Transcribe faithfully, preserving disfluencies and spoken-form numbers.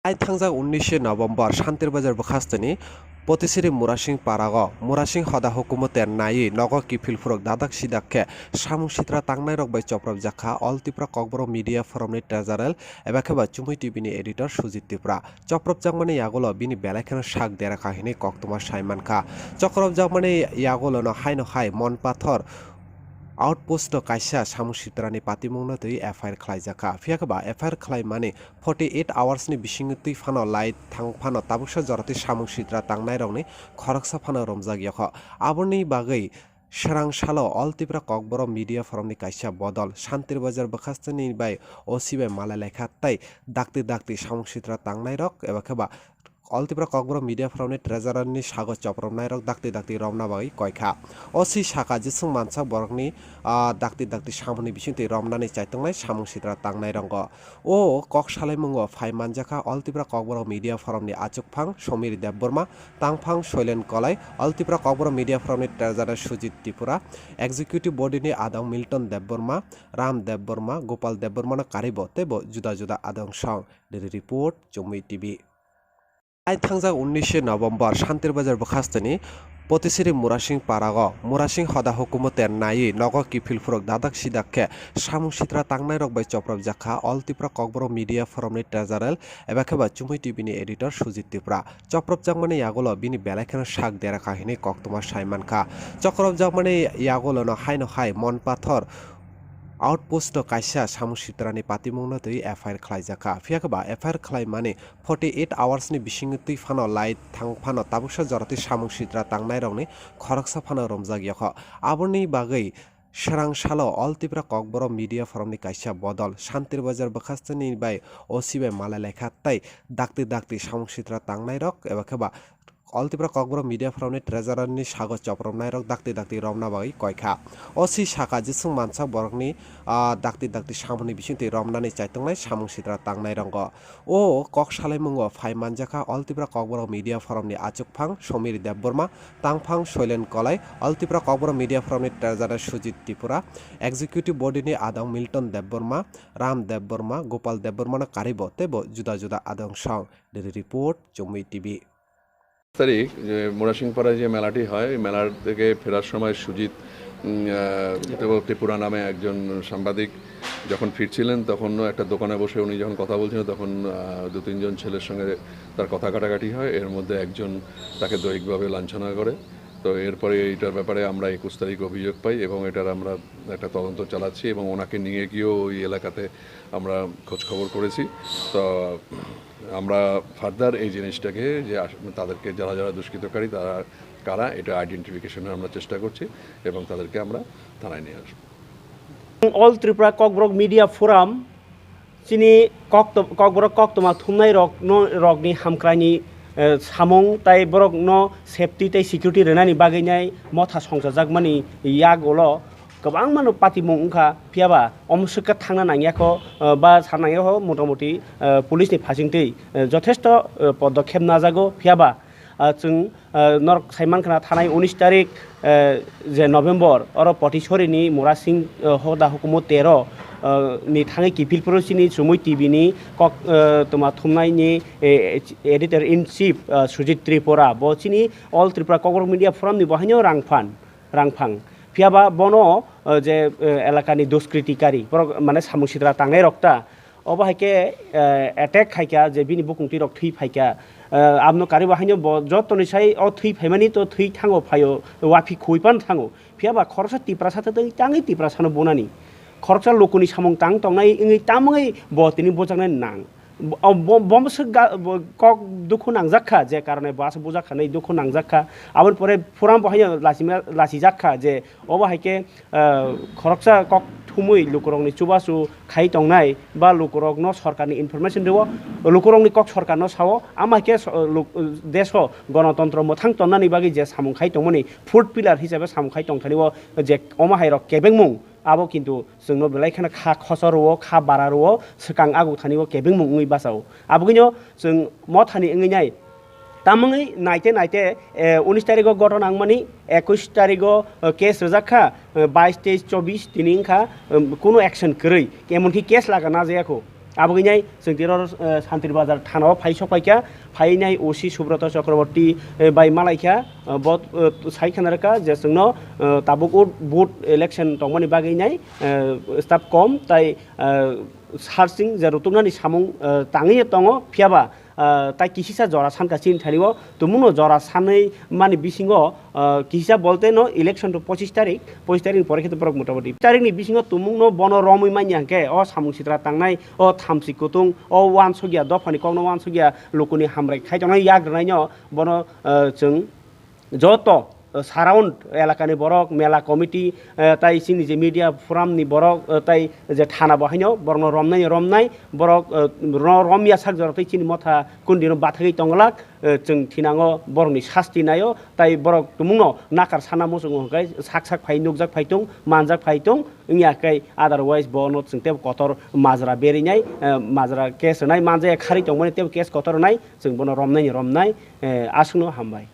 Hai thangjak unnishe November, Shantir Bazar bwkhasteni Potisiri Murasing Parago Murasing hoda hukumu ter naiwi nogo kiphil phuruk dadak sidak khe samung sitra tangnairok bai chopropjak kha All Tripura Kokborok Media Forum ni treasurer eba khe ba Chumui T V ni editor Sujit Tripura. Chopropjakmani yagulo bini belai kheno sak dera kha hinwi koktwma sai mankha. Chopropjakmani yagulono haino hai Monpathor outpost o kaisa samung sitrani patimungno twi F I R khlaijak kha. Phiya khe ba F I R khlaimani forty eight hours ni bisingo twi phano lai thang phano tabuksa jora twi samung sitra tangnairokni khoroksa phano romjak yokho. Aboni bagwi srang salo All Tripura Kokborok Media Forum ni kaisa bodol Shantir Bazar bwkhasteni bai O C bai malai laikha tei dakti dakti samung sitra tangnairok eba khe ba All Tripura Kokborok Media Forum ni treasurer ni sago chopropnairok dakti dakti romna bagwi koikha. O C saka jeswng mansa borokni, ah, dakti dakti samungni bisingtwi romnani chaitongnai samung sitra tangnai rongo. O kok salaimungo phai manjakha All Tripura Kokborok Media Forum ni achukphang Somir Debbarma, tangphang Soilen Kolai, All Tripura Kokborok Media Forum ni treasurer Sujit Tripura, executive body ni adong Milton Debbarma, Ram Debbarma, Gopal Debbarmano karibo teibo juda juda adong song. Daily Report, Chumui T V. Hai thangjak unnishe November, Shantir Bazar bwkhasteni Potisiri Murasing Parago Murasing hoda hukumu ter naiwi nogo kiphil phuruk dadak sidak khe samung sitra tangnairok bai chopropjak kha All Tripura Kokborok Media Forum ni treasurer eba khe ba Chumui T V ni editor Sujit Tripura. Chopropjakmani yagulo bini belai kheno sak dera kha hinwi koktwma sai mankha. Chopropjakmani yagulono haino hai Monpathor outpost o kaisa samung sitrani patimungno twi F I R khlaijak kha. Phiya khe ba F I R khlaimani forty eight hours ni bisingo twi phano lai thang phano tabuksa jora twi samung sitra tangnairokni khoroksa phano romjak yokho. Aboni bagwi srang salo All Tripura Kokborok Media Forum ni kaisa bodol Shantir Bazar bwkhasteni bai O C bai malai laikha tei dakti dakti samung sitra tangnairok eba khe ba All Tripura Kokborok Media Forum ni treasurer ni sago chopropnairok dakti dakti romna bagwi koikha. O C saka jeswng mansa borokni, ah, dakti dakti samungni bisingtwi romnani chaitongnai samung sitra tangnai rongo. O kok salaimungo phai manjakha All Tripura Kokborok Media Forum ni achukphang Somir Debbarma, tangphang Soilen Kolai, All Tripura Kokborok Media Forum ni treasurer Sujit Tripura, executive body ni adong Milton Debbarma, Ram Debbarma, Gopal Debbarmano karibo teibo juda juda adong song. Daily Report, Chumui T V. তারিখ যে মুরাসিংপাড়ায় যে মেলাটি হয়, এই মেলার থেকে ফেরার সময় সুজিত, উম, আহ, ত্রিপুরা নামে একজন সাংবাদিক যখন ফিরছিলেন, তখন একটা দোকানে বসে উনি যখন কথা বলছিলেন, তখন, আহ, দু তিনজন ছেলের সঙ্গে তার কথা কাটাকাটি হয়। এর মধ্যে একজন তাকে দৈহিকভাবে লাঞ্ছনা করে। তো এরপরে এইটার ব্যাপারে আমরা একুশ তারিখ অভিযোগ পাই এবং এটার আমরা একটা তদন্ত চালাচ্ছি এবং ওনাকে নিয়ে গিয়েও ওই এলাকাতে আমরা খোঁজ খবর করেছি। তো আমরা ফার্দার এই জিনিসটাকে যে আস-, তাদেরকে যারা যারা দুষ্কৃতকারী তারা কারা, এটা আইডেন্টিফিকেশনের আমরা চেষ্টা করছি এবং তাদেরকে আমরা থানায় নিয়ে আসবো। All Tripura Kokborok Media Forum chini kokto-, Kokborok koktwma thumnai rokno, rokni hamkraini, eh, samung tai borokno safety tai security rwnani bagwi nai motha songchajakmani yak ulo kwbangmano patimung wngkha, phiyaba omo swkha thangna nangyakho, eh, ba sa nangyakho, motamoti, eh, police ni phasingtwi, eh, jothesto, eh, podokhep najago, phiyaba, ah, chwng, ah, norok saimankha na thanai unis tarik, eh, je November, oro Potisori ni Murasing, eh, hoda hukumu tero, eh, ni thangwi kiphilphuru chini Chumui T V ni kok, eh, toma thumnai ni, eh, editor in chief, eh, Sujit Tripura, bo chini All Tripura Kokborok Media Forum ni bo haino rang phan. Rangphang. Phiyaba bono, eh, je, eh, elakani duskritikari, borok, mane, samung sitra tangnai rok ta. Obo hai khe, eh, attack khai kha je bini bukung twi rok thwi phai kha. Eh, abno karibo haino bo jotoni sai o thwi phaimani to thwi thango phaio, waphi khui pan thango. Phiyaba khoroksa Tiprasa tei tangwi Tiprasano bunani. Khoroksa lukuni samung tang tongnai wngwi tamungwi bo tini bujaknai nang. Bo, bo, bo swk ga-, bo kok dukhu nangjak kha, je karone bo aswk bujak kha, nai dukhu nangjak kha. Aboni pore phuram bo haino lachima-, lachijak kha, je obo hai khe, ah, khoroksa kok thumui lukurokni chubachu khai tongnai, ba lukurokno sorkarni information rwo, lukurokni kok sorkarno sao, ama hai khe so-, luk-, deso gonotontro mwthang tonnani bagwi je samung khai tongmani, fourth pillar hisabe samung khai tongthani o je omo hai rok kebengmung, abo kintu chwngno belai kheno kha khosor rwo, kha bara rwo, swkang agu thani o kebengmung wngwi bachao. Abogwino chwng mothani wngwi nai. Tamungwi naite naite, eh, unis tarigo gotona wngmani, ekush tarigo, eh, case rwjak kha, eh, bais, teis, chobis tini wngkha, eh, kunu action kwrwi, emonki case laga najaya kho. Abo wngwi nai chwng tiro, eh, Santir Bazar thanao phai sok phaikha, phainai O C Subroto Chakraborty, eh, bai malaikha, eh, bo, eh, sai khna rwkha je chwngno, eh, tabuk vote election tongmani bagwi nai, eh, staff kom tai, eh, searching je rutuknani samung, eh, tangwi tongo, phiyaba, ah, tai kisisa jora sanka chini thario tumungno jora sanwi mani bisingo, ah, kisisa bolte no election to pochis tarik, pochis tarik ni pore khe to borok motamoti tarik ni bisingo tumungno bono romwi manya hwnkhe o samung sitra tangnai, o thamchi kutung, o uansukya dophani kokno uansukya lukuni hamrai khai tongnai yak rwnaino bono, ah, chwng joto, uh, surround elakani borok, mela committee, uh, tai chini je media forum ni borok, uh, tai je thana bo haino borokno romnai romnai, borok, uh, ro-, romya sak jora tei chini motha kundino bathagwi tonglak, uh, chwng thinango borokni sasti naio, tai borok tumungno nakar sana muchungo hwnkhe sak sak phai nukjak phai tung, manjak phai tung, wngya khe otherwise bono chwng tebo kotor majra berinai, uh, majra case rwnai manjaya kharwi tongmani tebo case kotor rwnai, chwng bono romnai romnai, uh, aswkno hambai.